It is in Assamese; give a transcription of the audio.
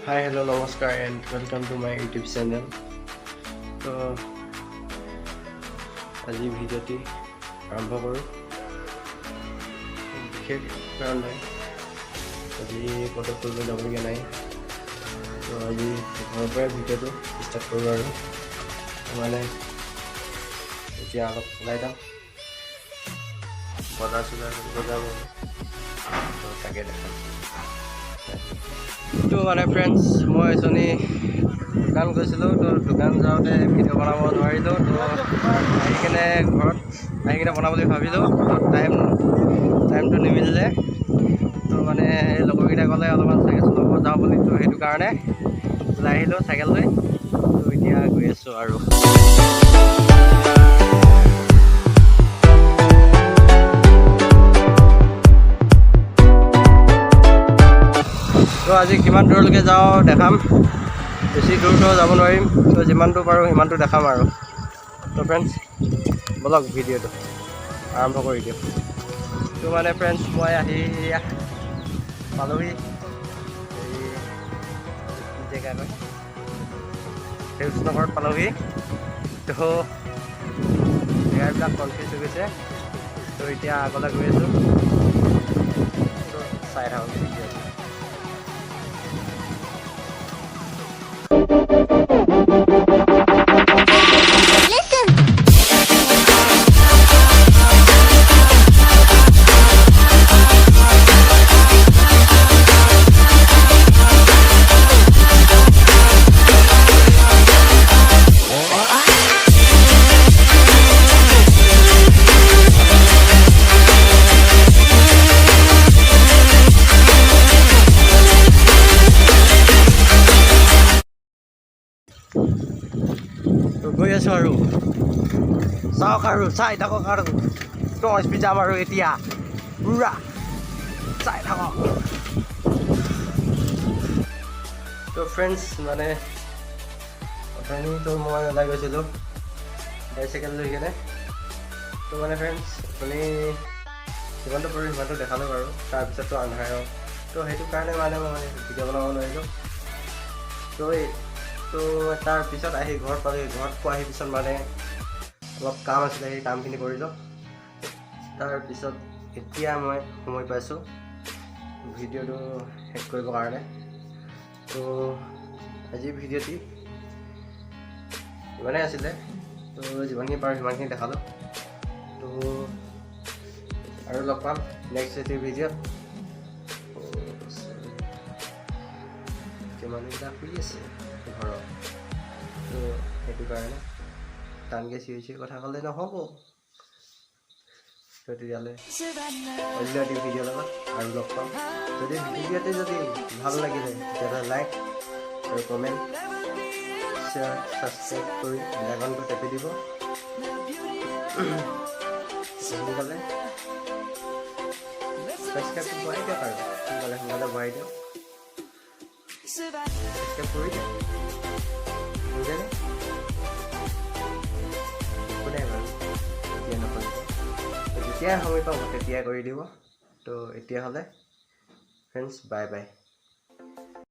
হাই, হেল্ল', নমস্কাৰ and welcome to my YouTube channel. তো আজি ভিডিঅ'টি আৰম্ভ কৰোঁ। বিশেষ কাৰণ নাই, আজি ক'তো ফুৰিব যাবলগীয়া নাই। তো আজি ঘৰৰ পৰাই ভিডিঅ'টো ষ্টাৰ্ট কৰোঁ আৰু মানে এতিয়া অলপ ওলাই যাম, বজাৰ চজাৰ কৰিব যাম আৰু। তো তাকে দেখাম। তো মানে ফ্ৰেণ্ডছ, মই এজনী দোকান গৈছিলোঁ। তো দোকান যাওঁতে ভিডিঅ' বনাব নোৱাৰিলোঁ। তো আহি কেনে, ঘৰত আহি কিনে বনাম বুলি ভাবিলোঁ। তো টাইমটো নিমিলিলে। তো মানে এই লগৰকেইটাই ক'লে অলপমান চাইকেল চলাব যাওঁ বুলি। তো সেইটো কাৰণে ওলাই আহিলোঁ চাইকেল লৈ। তো এতিয়া গৈ আছোঁ আৰু। তো আজি কিমান দূৰলৈকে যাওঁ দেখাম। বেছি দূৰতো যাব নোৱাৰিম, তো যিমানটো পাৰোঁ সিমানটো দেখাম আৰু। তো ফ্ৰেণ্ডছ, ব'লক, ভিডিঅ'টো আৰম্ভ কৰি দিওঁ। তো মানে ফ্ৰেণ্ডছ, মই আহি পালোহি। এই কি জেগা কয়, সেউজ নগৰত পালোহি। তো জেগাবিলাক কনফিউজ হৈ গৈছে। তো এতিয়া আগলৈ গৈ আছোঁ। তো চাই থাকক ভিডিঅ'টো। তো গৈ আছোঁ আৰু, চাওক আৰু, চাই থাকক আৰু। তো স্পীড যাম আৰু এতিয়া পুৰা, চাই থাকক। তো ফ্ৰেণ্ডছ, মানে অথনিতো মই ওলাই গৈছিলোঁ বাইচাইকেল লৈ কেনে। তো মানে ফ্ৰেণ্ডছ, আপুনি যিমানটো পাৰোঁ সিমানটো দেখালোঁ বাৰু। তাৰপিছততো আন্ধাৰ, তো সেইটো কাৰণে মানে মই ভিডিঅ' বনাব নোৱাৰিলোঁ। তো তাৰপিছত আহি ঘৰত পালোহি। ঘৰত পোৱাহি পিছত মানে অলপ কাম আছিলে, সেই কামখিনি কৰিলোঁ। তাৰপিছত এতিয়া মই সময় পাইছোঁ ভিডিঅ'টো শেষ কৰিবৰ কাৰণে। তো আজিৰ ভিডিঅ'টি ইমানেই আছিলে। তো যিমানখিনি পাৰোঁ সিমানখিনি দেখালোঁ। তো আৰু লগ পাম নেক্সট এটি ভিডিঅ'ত। এতিয়া মানুহকেইটা শুই আছে ঘৰত, তো সেইটো কাৰণে টানকৈ চিঞৰি চিঞৰি কথা ক'লে নহ'ব। তো তেতিয়াহ'লে অন্য এটি ভিডিঅ'ৰ লগত আৰু লগ পাম। যদি ভিডিঅ'টো যদি ভাল লাগিলে, তেতিয়াহ'লে লাইক আৰু কমেণ্ট, শ্বেয়াৰ, ছাবস্ক্ৰাইব কৰি বেল আইকনটো টেপি দিব। সোনকালে ছাবস্ক্ৰাইবটো বঢ়াই দিয়ক আৰু সোনকালে সোনকালে বঢ়াই দিয়ক, ছাবস্ক্ৰাইব কৰি দিয়ক, বুজিছেনে? একো নাই বাৰু, এতিয়া নকৰিব, যেতিয়াই সময় পাব তেতিয়াই কৰি দিব। তো এতিয়া হ'লে ফ্ৰেণ্ডছ, বাই বাই।